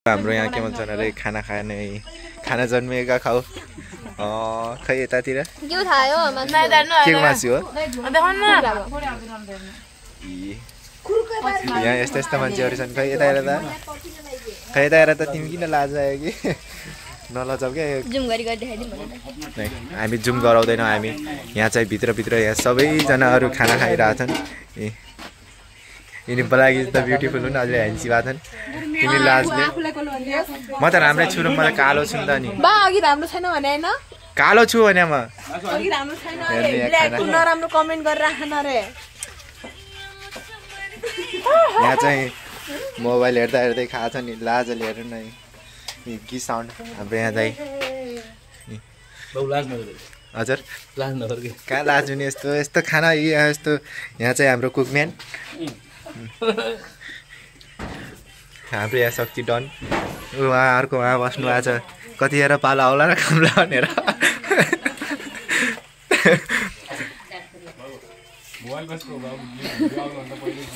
हाम्रो यहाँ के भन्छन् अरे खाना खाने खाना जन्मिएका खाऊ खै यतातिर के थाहा हो के मासु हो यहाँ यस्ता यस्ता मान्छेहरू छन् खै यता हेर त तिमी किन लाज आयो कि नलजाऊ क्या हामी जुम गराउँदैनौँ हामी यहाँ चाहिँ भित्रभित्र यहाँ सबैजनाहरू खाना खाइरहेछन् यिनी बलागी त ब्युटिफुल हुन् अझै ह्यान्सी भएको छन् तिमी लाजले म त राम्रै छु र मलाई कालो छु नि त नि कालो छु भने म नराम्रो कमेन्ट गरेर राख्न रे यहाँ चाहिँ मोबाइल हेर्दा हेर्दै खाएको छ नि लाजले हेर्नु न कि साउन्ड हाम्रो यहाँ चाहिँ हजुर कहाँ लाज हुने यस्तो यस्तो खाना यस्तो यहाँ चाहिँ हाम्रो कुकम्यान हाम्रो यहाँ शक्ति डन उहाँहरूको उहाँ बस्नु भएको छ कतिखेर पालो आउला र खाम्ला भनेर